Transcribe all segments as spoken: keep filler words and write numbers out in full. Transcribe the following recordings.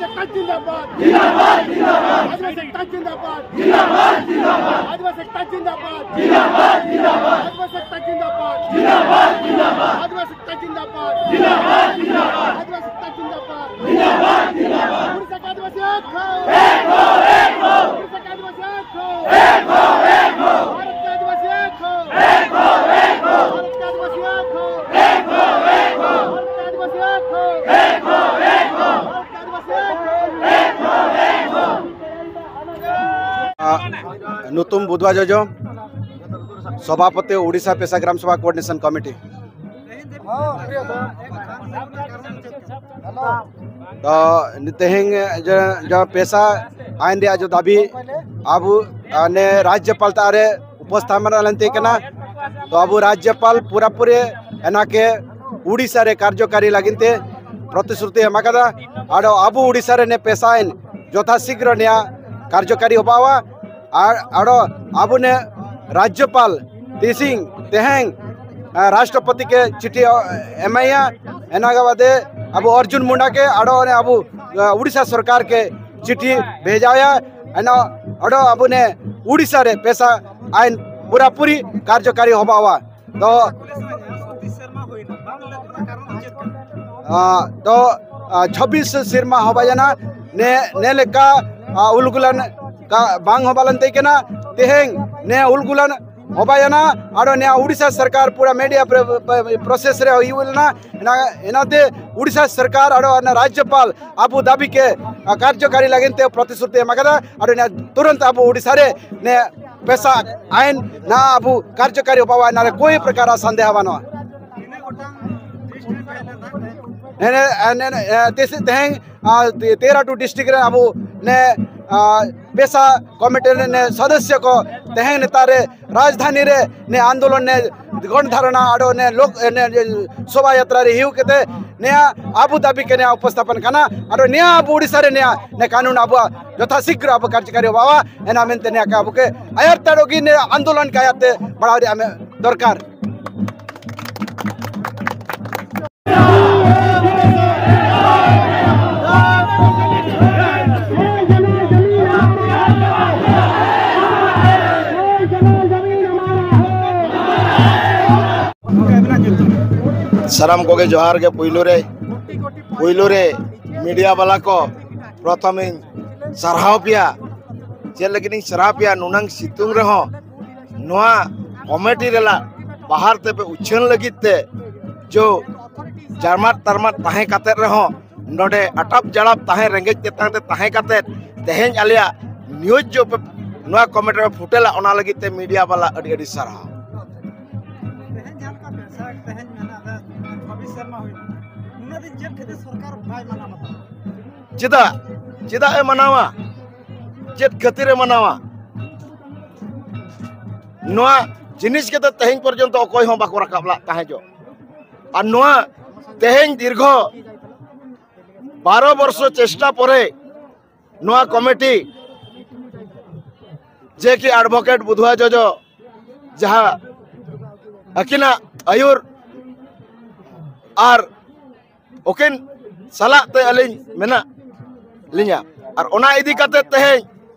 एकता जिंदाबाद। जिंदाबाद, जिंदाबाद। आदिवासी एकता जिंदाबाद। जिंदाबाद, जिंदाबाद। आदिवासी एकता जिंदाबाद। जिंदाबाद, जिंदाबाद। आदिवासी एकता जिंदाबाद। जिंदाबाद, जिंदाबाद। आदिवासी एकता जिंदाबाद। जिंदाबाद, जिंदाबाद। आदिवासी एकता जिंदाबाद। जिंदाबाद, जिंदाबाद। उड़ीसा के आदिवासी एक हो। एक हो, एक हो। उड़ीसा के आदिवासी एक हो। एक हो, एक हो। भारत के आदिवासी एक हो। एक हो, एक हो। भारत के आदिवासी एक हो। एक हो, एक हो। भारत के आदिवासी एक हो। एक हो, एक हो। भारत के आदिवासी एक हो। एक हो, एक हो। ᱟ, ᱧᱩᱛᱩᱢ ᱵᱩᱫᱷᱣᱟ ᱡᱚᱡᱚ, ᱥᱚᱵᱷᱟᱯᱚᱛᱤ, ᱳᱰᱤᱥᱟ ᱯᱮᱥᱟ ᱜᱨᱟᱢ ᱥᱚᱵᱷᱟ ᱠᱳᱚᱨᱰᱤᱱᱮᱥᱚᱱ ᱠᱚᱢᱤᱴᱤ᱾ ᱛᱚ ᱛᱮᱦᱮᱧ ᱡᱮ, ᱡᱮ ᱯᱮᱥᱟ ᱟᱭᱤᱱ ᱨᱮᱭᱟᱜ ᱡᱮ ᱫᱟᱹᱵᱤ ᱟᱵᱚ, ᱟ, ᱱᱮ ᱨᱟᱡᱽᱡᱚᱯᱟᱞ ᱛᱟᱜ ᱨᱮ ᱩᱯᱚᱥᱛᱷᱟᱯᱚᱱ ᱞᱮᱱᱛᱮ ᱠᱟᱱᱟ᱾ ᱛᱚ ᱟᱵᱚ ᱨᱟᱡᱽᱡᱚᱯᱟᱞ ᱯᱩᱨᱟᱹᱯᱩᱨᱤ ᱮᱱᱟᱠᱮ ᱩᱲᱤᱥᱥᱟ ᱨᱮ ᱠᱟᱨᱡᱚᱠᱟᱨᱤ ᱞᱟᱹᱜᱤᱫ ᱛᱮ ᱯᱨᱚᱛᱤᱥᱨᱩᱛᱤ ᱮᱢ ᱟᱠᱟᱫᱟ᱾ ᱟᱫᱚ ᱟᱵᱚ ᱩᱲᱤᱥᱥᱟ ᱨᱮ ᱱᱮ ᱯᱮᱥᱟ ᱟᱭᱤᱱ ᱡᱚᱛᱷᱟ ᱥᱤᱜᱽᱨᱚ ᱱᱮᱭᱟ ᱠᱟᱨᱡᱚᱠᱟᱨᱤ ᱦᱚᱵᱟᱣᱟ᱾ ᱟᱨ ᱟᱨᱚ ᱟᱵᱚ ᱱᱮ ᱨᱟᱡᱽᱡᱚᱯᱟᱞ ᱛᱤᱥᱤᱝ ᱛᱮᱦᱮᱧ, ᱟ, ᱨᱟᱥᱴᱨᱚᱯᱚᱛᱤ ᱠᱮ ᱪᱤᱴᱷᱤ ᱮᱢᱟᱭᱟ᱾ ᱮᱱᱟᱜᱟ ᱵᱟᱫᱮ ᱟᱵᱚ ᱚᱨᱡᱩᱱ ᱢᱩᱱᱰᱟ ᱠᱮ ᱟᱨᱚ ᱚᱱᱮ ᱟᱵᱚ, ᱟ, ᱩᱲᱤᱥᱥᱟ ᱥᱚᱨᱠᱟᱨ ᱠᱮ ᱪᱤᱴᱷᱤ ᱵᱷᱮᱡᱟᱣᱟᱭᱟ᱾ ᱮᱱᱟ ᱟᱨᱚ ᱟᱵᱚ ᱱᱮ ᱩᱲᱤᱥᱥᱟ ᱨᱮ ᱯᱮᱥᱟ ᱟᱭᱤᱱ ᱯᱩᱨᱟᱯᱩᱨᱤ ᱠᱟᱨᱡᱚᱠᱟᱨᱤ ᱦᱚᱵᱟᱣᱟ᱾ ᱫᱚ, ᱟ, ᱫᱚ, ᱟ, ᱪᱷᱟᱵᱵᱤᱥ ᱥᱮᱨᱢᱟ ᱦᱚᱵᱟᱭᱮᱱᱟ᱾ ᱱᱮ, ᱱᱮ ᱞᱮᱠᱟ, ᱟ, ᱩᱞᱜᱩᱞᱟᱱ ᱠᱟ-, ᱵᱟᱝ ᱦᱚᱵᱟ ᱞᱮᱱᱛᱮ ᱠᱟᱱᱟ᱾ ᱛᱮᱦᱮᱧ ᱱᱮ ᱩᱞᱜᱩᱞᱟᱱ ᱦᱚᱵᱟᱭᱮᱱᱟ᱾ ᱟᱨᱚ ᱱᱮ ᱩᱲᱤᱥᱥᱟ ᱥᱚᱨᱠᱟᱨ ᱯᱩᱨᱟ ᱢᱤᱰᱤᱭᱟ ᱯᱨᱚ-, ᱯᱨᱚ-, ᱯᱨᱚᱥᱮᱥ ᱨᱮ ᱦᱩᱭ ᱞᱮᱱᱟ᱾ ᱮᱱᱟ-, ᱮᱱᱟᱛᱮ ᱩᱲᱤᱥᱥᱟ ᱥᱚᱨᱠᱟᱨ ᱟᱨᱚ ᱚᱱᱟ ᱨᱟᱡᱽᱡᱚᱯᱟᱞ ᱟᱵᱚ ᱫᱟᱹᱵᱤ ᱠᱮ, ᱟ, ᱠᱟᱨᱡᱚᱠᱟᱨᱤ ᱞᱟᱹᱜᱤᱫ ᱛᱮ ᱯᱨᱚᱛᱤᱥᱨᱩᱛᱤ ᱮᱢ ᱟᱠᱟᱫᱟ᱾ ᱟᱨᱚ ᱱᱮ ᱛᱩᱨᱟᱱᱛ ᱟᱵᱚ ᱩᱲᱤᱥᱥᱟ ᱨᱮ ᱱᱮ ᱯᱮᱥᱟ ᱟᱭᱤᱱ ᱱᱟ ᱟᱵᱚ ᱠᱟᱨᱡᱚᱠᱟᱨᱤ ᱦᱚᱵᱟᱣᱟ, ᱱᱟᱨᱮ ᱠᱳᱭ ᱯᱨᱚᱠᱟᱨ ᱥᱚᱱᱫᱮᱦ ᱵᱟᱹᱱᱩᱜᱼᱟ᱾ ᱱᱮ, ᱱᱮ, ᱱᱮ, ᱮ, ᱛᱮᱥ-, ᱛᱮᱦᱮᱧ, ᱟ, ᱛᱮ-, ᱛᱮᱨᱚ ᱴᱩ ᱰᱤᱥᱴᱨᱤᱠᱴ ᱨᱮ ᱟᱵᱚ ᱱᱮ, ᱟ, ᱯᱮᱥᱟ ᱠᱚᱢᱤᱴᱤ ᱨᱮ ᱱᱮ ᱥᱚᱫᱚᱥᱭᱚ ᱠᱚ ᱛᱮᱦᱮᱧ ᱱᱮᱛᱟᱨ ᱨᱮ ᱨᱟᱡᱽᱫᱷᱟᱱᱤ ᱨᱮ ᱱᱮ ᱟᱱᱫᱳᱞᱚᱱ ᱱᱮ ᱜᱚᱱ ᱫᱷᱟᱨᱚᱱᱟ ᱟᱨᱚ ᱱᱮ ᱞᱳᱠ, ᱱᱮ ᱥᱚᱵᱷᱟ ᱭᱟᱛᱨᱟ ᱨᱮ ᱦᱤᱡᱩᱜ ᱠᱟᱛᱮ ᱱᱮᱭᱟ ᱟᱵᱚ ᱫᱟᱹᱵᱤ ᱠᱮ ᱱᱮᱭᱟ ᱩᱯᱚᱥᱛᱷᱟᱯᱚᱱ ᱠᱟᱱᱟ᱾ ᱟᱨᱚ ᱱᱮᱭᱟ ᱟᱵᱚ ᱩᱲᱤᱥᱥᱟ ᱨᱮ ᱱᱮᱭᱟ ᱱᱮ ᱠᱟᱹᱱᱩᱱ ᱟᱵᱚᱣᱟᱜ ᱡᱚᱛᱷᱟ ᱥᱤᱜᱽᱨᱚ ᱟᱵᱚ ᱠᱟᱨᱡᱚᱠᱟᱨᱤ ᱵᱟᱵᱟ ᱮᱱᱟ ᱢᱮᱱᱛᱮ ᱱᱮᱭᱟ ᱠᱟ ᱟᱵᱚ ᱠᱮ ᱟᱭᱟᱨ ᱛᱟᱲᱚᱜᱤ ᱱᱮ ᱟᱱᱫᱳᱞᱚᱱ ᱠᱟᱭᱟᱛᱮ ᱵᱟᱲᱟᱣ ᱨᱮᱭᱟᱜ ᱢᱮ ᱫᱚᱨᱠᱟᱨ᱾ ᱥᱟᱱᱟᱢ ᱠᱚᱜᱮ ᱡᱚᱦᱟᱨ ᱜᱮ᱾ ᱯᱩᱭᱞᱩ ᱨᱮ ᱯᱩᱭᱞᱩ ᱨᱮ ᱢᱤᱰᱤᱭᱟ ᱵᱟᱞᱟ ᱠᱚ, ᱯᱨᱚᱛᱷᱚᱢᱤᱧ ᱥᱟᱨᱦᱟᱣ ᱯᱮᱭᱟ᱾ ᱪᱮᱫ ᱞᱟᱹᱜᱤᱫ ᱤᱧ ᱥᱟᱨᱦᱟᱣ ᱯᱮᱭᱟ? ᱱᱩᱱᱟᱹᱝ ᱥᱤᱛᱩᱝ ᱨᱮᱦᱚᱸ ᱱᱚᱣᱟ ᱠᱚᱢᱤᱴᱤ ᱨᱮᱱᱟᱜ ᱵᱟᱦᱟᱨ ᱛᱮᱯᱮ ᱩᱪᱷᱟᱹᱱ ᱞᱟᱹᱜᱤᱫ ᱛᱮ ᱡᱚ ᱡᱟᱨᱢᱟᱛ ᱛᱟᱨᱢᱟᱛ ᱛᱟᱦᱮᱸ ᱠᱟᱛᱮ ᱨᱮᱦᱚᱸ, ᱱᱚᱰᱮ ᱟᱴᱟᱯ ᱡᱟᱲᱟᱯ ᱛᱟᱦᱮᱸ, ᱨᱮᱸᱜᱮᱡ ᱛᱮᱛᱟᱝ ᱛᱮ ᱛᱟᱦᱮᱸ ᱠᱟᱛᱮ ᱛᱮᱦᱮᱧ ᱟᱞᱮᱭᱟᱜ ᱱᱤᱭᱩᱡᱽ ᱡᱚ ᱯᱮ ᱱᱚᱣᱟ ᱠᱚᱢᱤᱴᱤ ᱨᱮ ᱯᱷᱩᱴᱮᱞᱟ, ᱚᱱᱟ ᱞᱟᱹᱜᱤᱫ ᱛᱮ ᱢᱤᱰᱤᱭᱟ ᱵᱟᱞᱟ ᱟᱹᱰᱤ ᱟᱹᱰᱤ ᱥᱟᱨᱦᱟᱣ᱾ ᱛᱮᱦᱮᱧ ᱡᱟᱦᱟᱸ ᱞᱮᱠᱟ ᱵᱮᱵᱽᱥᱟ ᱛᱮᱦᱮᱧ ᱢᱮᱱᱟᱜᱼᱟ, ᱪᱷᱟᱵᱵᱤᱥ ᱥᱮᱨᱢᱟ ᱦᱩᱭᱱᱟ, ᱱᱩᱱᱟᱹᱜ ᱫᱤᱱ ᱪᱮᱫ ᱠᱷᱟᱹᱛᱤᱨ ᱥᱚᱨᱠᱟᱨ ᱵᱟᱭ ᱢᱟᱱᱟᱣ ᱵᱟᱛᱟᱣᱟ? ᱪᱮᱫᱟᱜ? ᱪᱮᱫᱟᱜ ᱮ ᱢᱟᱱᱟᱣᱟ? ᱪᱮᱫ ᱠᱷᱟᱹᱛᱤᱨ ᱮ ᱢᱟᱱᱟᱣᱟ? ᱱᱚᱣᱟ ᱡᱤᱱᱤᱥ ᱜᱮᱛᱚ ᱛᱮᱦᱮᱧ ᱯᱚᱨᱡᱚᱱᱛᱚ ᱚᱠᱚᱭ ᱦᱚᱸ ᱵᱟᱠᱚ ᱨᱟᱠᱟᱵ ᱞᱟᱜ ᱛᱟᱦᱮᱸ ᱡᱚ᱾ ᱟᱨ ᱱᱚᱣᱟ ᱛᱮᱦᱮᱧ ᱫᱤᱨᱜᱷᱚ ᱵᱟᱨᱚ ᱵᱚᱨᱥᱚ ᱪᱮᱥᱴᱟ ᱯᱚᱨᱮ ᱱᱚᱣᱟ ᱠᱚᱢᱤᱴᱤ ᱡᱮ ᱠᱤ ᱮᱰᱵᱷᱚᱠᱮᱴ ᱵᱩᱫᱷᱩᱣᱟ ᱡᱚᱡᱚ ᱡᱟᱦᱟᱸ ᱟᱹᱠᱤᱱᱟᱜ ᱟᱹᱭᱩᱨ ᱟᱨ ᱩᱱᱠᱤᱱ ᱥᱟᱞᱟᱜ ᱛᱮ ᱟᱹᱞᱤᱧ ᱢᱮᱱᱟᱜ ᱞᱤᱧᱟ᱾ ᱟᱨ ᱚᱱᱟ ᱤᱫᱤ ᱠᱟᱛᱮ ᱛᱮᱦᱮᱧ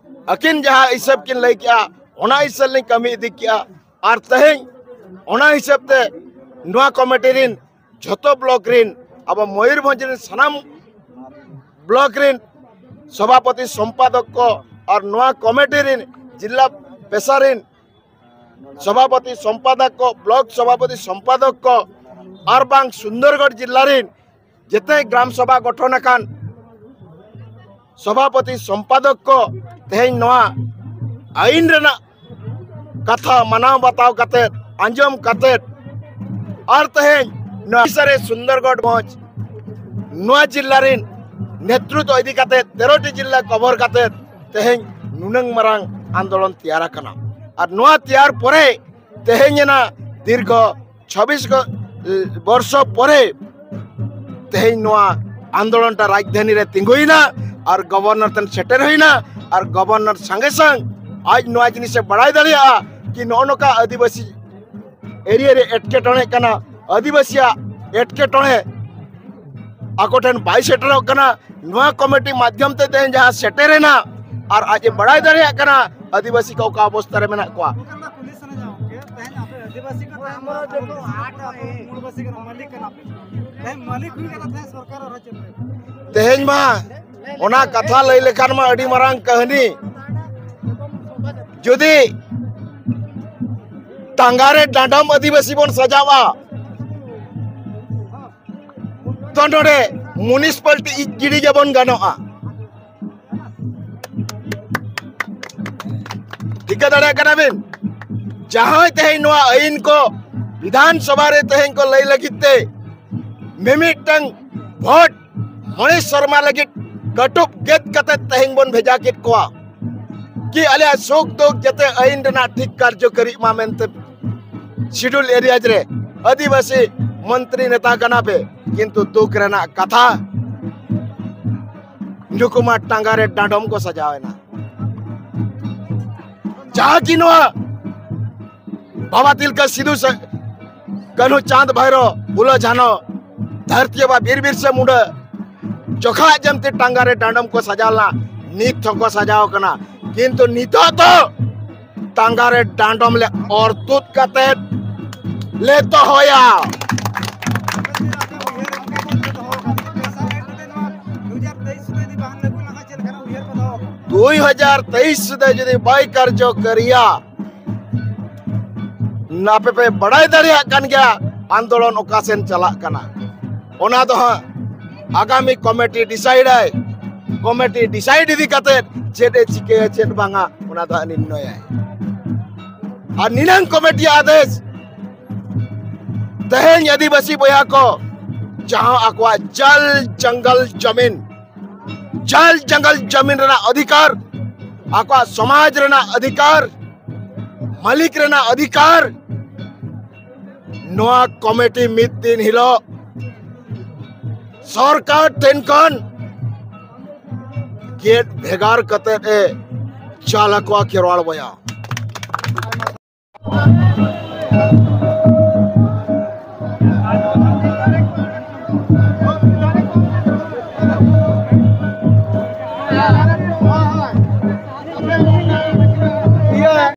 ᱟᱹᱠᱤᱱ ᱡᱟᱦᱟᱸ ᱦᱤᱥᱟᱹᱵ ᱠᱤᱱ ᱞᱟᱹᱭ ᱠᱮᱜᱼᱟ, ᱚᱱᱟ ᱦᱤᱥᱟᱹᱵ ᱞᱤᱧ ᱠᱟᱹᱢᱤ ᱤᱫᱤ ᱠᱮᱜᱼᱟ᱾ ᱟᱨ ᱛᱮᱦᱮᱧ ᱚᱱᱟ ᱦᱤᱥᱟᱹᱵ ᱛᱮ ᱱᱚᱣᱟ ᱠᱚᱢᱤᱴᱤ ᱨᱤᱱ ᱡᱷᱚᱛᱚ ᱵᱞᱚᱠ ᱨᱤᱱ, ᱟᱵᱚ ᱢᱚᱭᱩᱨᱵᱷᱚᱸᱡᱽ ᱨᱤᱱ ᱥᱟᱱᱟᱢ ᱵᱞᱚᱠ ᱨᱤᱱ ᱥᱚᱵᱷᱟᱯᱚᱛᱤ ᱥᱚᱢᱯᱟᱫᱚᱠ ᱠᱚ ᱟᱨ ᱱᱚᱣᱟ ᱠᱚᱢᱤᱴᱤ ᱨᱤᱱ ᱡᱤᱞᱟ ᱯᱮᱥᱟ ᱨᱤᱱ ᱥᱚᱵᱷᱟᱯᱚᱛᱤ ᱥᱚᱢᱯᱟᱫᱚᱠ ᱠᱚ, ᱵᱞᱚᱠ ᱥᱚᱵᱷᱟᱯᱚᱛᱤ ᱥᱚᱢᱯᱟᱫᱚᱠ ᱠᱚ ᱟᱨ ᱵᱟᱝ ᱥᱩᱱᱫᱚᱨᱜᱚᱲ ᱡᱤᱞᱟ ᱨᱤᱱ ᱡᱮᱛᱮ ᱜᱨᱟᱢ ᱥᱚᱵᱷᱟ ᱜᱚᱴᱷᱚᱱ ᱟᱠᱟᱱ ᱥᱚᱵᱷᱟᱯᱚᱛᱤ ᱥᱚᱢᱯᱟᱫᱚᱠ ᱠᱚ ᱛᱮᱦᱮᱧ ᱱᱚᱣᱟ ᱟᱹᱭᱤᱱ ᱨᱮᱱᱟᱜ ᱠᱟᱛᱷᱟ ᱢᱟᱱᱟᱣ ᱵᱟᱛᱟᱣ ᱠᱟᱛᱮ, ᱟᱸᱡᱚᱢ ᱠᱟᱛᱮ, ᱟᱨ ᱛᱮᱦᱮᱧ ᱱᱚᱣᱟ ᱥᱟᱨᱮ ᱥᱩᱱᱫᱚᱨᱜᱚᱲ ᱢᱚᱡᱽ ᱱᱚᱣᱟ ᱡᱤᱞᱟ ᱨᱤᱱ ᱱᱮᱛᱨᱤᱛᱵ ᱤᱫᱤ ᱠᱟᱛᱮ ᱛᱮᱨᱚ ᱴᱤ ᱡᱤᱞᱟ ᱠᱚᱵᱷᱚᱨ ᱠᱟᱛᱮ ᱛᱮᱦᱮᱧ ᱱᱩᱱᱟᱹᱝ ᱢᱟᱨᱟᱝ ᱟᱱᱫᱳᱞᱚᱱ ᱛᱮᱭᱟᱨ ᱟᱠᱟᱱᱟ᱾ ᱟᱨ ᱱᱚᱣᱟ ᱛᱮᱭᱟᱨ ᱯᱚᱨᱮ ᱛᱮᱦᱮᱧ ᱮᱱᱟ ᱫᱤᱨᱜᱷᱚ ᱪᱷᱟᱵᱵᱤᱥ ᱜᱚ-, ᱵᱚᱨᱥᱚ ᱯᱚᱨᱮ ᱛᱮᱦᱮᱧ ᱱᱚᱣᱟ ᱟᱱᱫᱳᱞᱚᱱ ᱴᱟ ᱨᱟᱡᱽᱫᱷᱟᱱᱤ ᱨᱮ ᱛᱤᱸᱜᱩᱭᱮᱱᱟ ᱟᱨ ᱜᱚᱵᱷᱚᱨᱱᱚᱨ ᱴᱷᱮᱱ ᱥᱮᱴᱮᱨ ᱦᱩᱭᱱᱟ᱾ ᱟᱨ ᱜᱚᱵᱷᱚᱨᱱᱚᱨ ᱥᱟᱸᱜᱮ ᱥᱟᱝ ᱟᱡ ᱱᱚᱣᱟ ᱡᱤᱱᱤᱥᱮ ᱵᱟᱲᱟᱭ ᱫᱟᱲᱮᱭᱟᱜᱼᱟ ᱠᱤ ᱱᱚᱜᱼᱚ ᱱᱚᱝᱠᱟ ᱟᱹᱫᱤᱵᱟᱹᱥᱤ ᱮᱨᱤᱭᱟ ᱨᱮ ᱮᱴᱠᱮᱴᱚᱬᱮ ᱠᱟᱱᱟ, ᱟᱹᱫᱤᱵᱟᱹᱥᱤᱭᱟᱜ ᱮᱴᱠᱮᱴᱚᱬᱮ ᱟᱠᱚ ᱴᱷᱮᱱ ᱵᱟᱭ ᱥᱮᱴᱮᱨᱚᱜ ᱠᱟᱱᱟ᱾ ᱱᱚᱣᱟ ᱠᱚᱢᱤᱴᱤ ᱢᱟᱫᱽᱫᱷᱚᱢ ᱛᱮ ᱛᱮᱦᱮᱧ ᱡᱟᱦᱟᱸ ᱥᱮᱴᱮᱨᱮᱱᱟ ᱟᱨ ᱟᱡ ᱮ ᱵᱟᱲᱟᱭ ᱫᱟᱲᱮᱭᱟᱜ ᱠᱟᱱᱟ ᱟᱹᱫᱤᱵᱟᱹᱥᱤ ᱠᱚ ᱚᱠᱟ ᱚᱵᱚᱥᱛᱟ ᱨᱮ ᱢᱮᱱᱟᱜ ᱠᱚᱣᱟ᱾ ᱚᱠᱟ ᱞᱮᱠᱟ ᱠᱩᱞᱤ ᱥᱟᱱᱟ ᱧᱟᱢᱚᱜ ᱜᱮᱭᱟ, ᱛᱮᱦᱮᱧ ᱟᱯᱮ ᱟᱹᱫᱤᱵᱟᱹᱥᱤ ᱠᱚ ᱛᱮᱦᱮᱧ ᱢᱟ ᱚᱱᱟ ᱠᱟᱛᱷᱟ ᱞᱟᱹᱭ ᱞᱮᱠᱷᱟᱱ ᱢᱟ ᱟᱹᱰᱤ ᱢᱟᱨᱟᱝ ᱠᱟᱹᱦᱱᱤ᱾ ᱡᱩᱫᱤ ᱴᱟᱸᱜᱟ ᱨᱮ ᱰᱟᱸᱰᱚᱢ ᱟᱹᱫᱤᱵᱟᱹᱥᱤ ᱵᱚᱱ ᱥᱟᱡᱟᱣᱟ, ᱛᱚ ᱱᱚᱰᱮ ᱢᱩᱱᱤᱥᱤᱯᱟᱞᱴᱤ ᱤᱡ ᱜᱤᱰᱤ ᱜᱮᱵᱚᱱ ᱜᱟᱱᱚᱜᱼᱟ᱾ ᱴᱷᱤᱠᱟᱹ ᱫᱟᱲᱮᱭᱟᱜ ᱠᱟᱱᱟ ᱵᱤᱱ? ᱡᱟᱦᱟᱸᱭ ᱛᱮᱦᱮᱧ ᱱᱚᱣᱟ ᱟᱹᱭᱤᱱ ᱠᱚ ᱵᱤᱫᱷᱟᱱ ᱥᱚᱵᱷᱟ ᱨᱮ ᱛᱮᱦᱮᱧ ᱠᱚ ᱞᱟᱹᱭ ᱞᱟᱹᱜᱤᱫ ᱛᱮ ᱢᱤᱢᱤᱫᱴᱟᱝ ᱵᱷᱳᱴ ᱢᱚᱬᱮ ᱥᱮᱨᱢᱟ ᱞᱟᱹᱜᱤᱫ ᱠᱟᱹᱴᱩᱵ ᱜᱮᱫ ᱠᱟᱛᱮ ᱛᱮᱦᱮᱧ ᱵᱚᱱ ᱵᱷᱮᱡᱟ ᱠᱮᱫ ᱠᱚᱣᱟ ᱠᱤ ᱟᱞᱮᱭᱟᱜ ᱥᱩᱠ ᱫᱩᱠ ᱡᱟᱛᱮ ᱟᱹᱭᱤᱱ ᱨᱮᱱᱟᱜ ᱴᱷᱤᱠ ᱠᱟᱨᱡᱚᱠᱟᱨᱤᱜ ᱢᱟ ᱢᱮᱱᱛᱮ᱾ ᱥᱤᱰᱩᱞ ᱮᱨᱤᱭᱟᱡᱽ ᱨᱮ ᱟᱹᱫᱤᱵᱟᱹᱥᱤ ᱢᱚᱱᱛᱨᱤ ᱱᱮᱛᱟ ᱠᱟᱱᱟ ᱯᱮ, ᱠᱤᱱᱛᱩ ᱫᱩᱠ ᱨᱮᱱᱟᱜ ᱠᱟᱛᱷᱟ, ᱱᱩᱠᱩ ᱢᱟ ᱴᱟᱸᱜᱟ ᱨᱮ ᱰᱟᱸᱰᱚᱢ ᱠᱚ ᱥᱟᱡᱟᱣ ᱮᱱᱟ᱾ ᱡᱟᱦᱟᱸ ᱠᱤ ᱱᱚᱣᱟ ᱵᱟᱵᱟ ᱛᱤᱞᱠᱟᱹ ᱥᱤᱫᱩ ᱥᱮ ᱠᱟᱹᱱᱦᱩ ᱪᱟᱸᱫ ᱵᱷᱟᱭᱨᱚ ᱯᱷᱩᱞᱚ ᱡᱷᱟᱱᱚ ᱫᱷᱟᱹᱨᱛᱤ ᱵᱟ ᱵᱤᱨ ᱵᱤᱨᱥᱟ ᱢᱩᱱᱰᱟᱹ ᱡᱚᱠᱷᱟ ᱡᱮᱢᱛᱤ ᱴᱟᱸᱜᱟ ᱨᱮ ᱰᱟᱸᱰᱚᱢ ᱠᱚ ᱥᱟᱡᱟᱣ ᱞᱮᱱᱟ, ᱱᱤᱛ ᱦᱚᱸᱠᱚ ᱥᱟᱡᱟᱣ ᱠᱟᱱᱟ, ᱠᱤᱱᱛᱩ ᱱᱤᱛᱚᱜ ᱫᱚ ᱴᱟᱸᱜᱟ ᱨᱮ ᱰᱟᱸᱰᱚᱢ ᱞᱮ ᱚᱨ ᱛᱩᱫ ᱠᱟᱛᱮ ᱞᱮ ᱫᱚᱦᱚᱭᱟ᱾ ᱫᱩᱭ ᱦᱟᱡᱟᱨ ᱛᱮᱭᱤᱥ ᱥᱩᱫᱷᱟᱹ ᱡᱩᱫᱤ ᱵᱟᱭ ᱠᱟᱨᱡᱚᱠᱟᱨᱤᱭᱟ, ᱟᱯᱮ ᱯᱮ ᱵᱟᱲᱟᱭ ᱫᱟᱲᱮᱭᱟᱜ ᱠᱟᱱ ᱜᱮᱭᱟ ᱟᱱᱫᱳᱞᱚᱱ ᱚᱠᱟ ᱥᱮᱱ ᱪᱟᱞᱟᱜ ᱠᱟᱱᱟ᱾ ᱚᱱᱟ ᱫᱚ ᱦᱟᱸᱜ ᱟᱜᱟᱢᱤ ᱠᱚᱢᱤᱴᱤ ᱰᱤᱥᱟᱭᱤᱰ ᱟᱭ᱾ ᱠᱚᱢᱤᱴᱤ ᱰᱤᱥᱟᱭᱤᱰ ᱤᱫᱤ ᱠᱟᱛᱮ ᱪᱮᱫ ᱮ ᱪᱤᱠᱟᱹᱭᱟ, ᱪᱮᱫ ᱵᱟᱝᱟ, ᱚᱱᱟ ᱫᱚ ᱦᱟᱸᱜ ᱱᱤᱨᱱᱚᱭᱟᱭ᱾ ᱟᱨ ᱱᱤᱱᱟᱝ ᱠᱚᱢᱤᱴᱤ ᱟᱫᱮᱥ, ᱛᱮᱦᱮᱧ ᱟᱹᱫᱤᱵᱟᱹᱥᱤ ᱵᱚᱭᱦᱟ ᱠᱚ ᱡᱟᱦᱟᱸ ᱟᱠᱚᱣᱟᱜ ᱡᱟᱞ ᱡᱟᱝᱜᱟᱞ ᱡᱟᱢᱤᱱ, ᱡᱟᱞ ᱡᱟᱝᱜᱟᱞ ᱡᱟᱢᱤᱱ ᱨᱮᱱᱟᱜ ᱚᱫᱷᱤᱠᱟᱨ, ᱟᱠᱚᱣᱟᱜ ᱥᱚᱢᱟᱡᱽ ᱨᱮᱱᱟᱜ ᱚᱫᱷᱤᱠᱟᱨ, ᱢᱟᱹᱞᱤᱠ ᱨᱮᱱᱟᱜ ᱚᱫᱷᱤᱠᱟᱨ, ᱱᱚᱣᱟ ᱠᱚᱢᱤᱴᱤ ᱢᱤᱫ ᱫᱤᱱ ᱦᱤᱞᱳᱜ ᱥᱚᱨᱠᱟᱨ ᱴᱷᱮᱱ ᱠᱷᱚᱱ ᱜᱮᱫ ᱵᱷᱮᱜᱟᱨ ᱠᱟᱛᱮ ᱮ ᱪᱟᱞ ᱟᱠᱚᱣᱟ ᱠᱷᱮᱨᱣᱟᱲ ᱵᱚᱭᱦᱟ᱾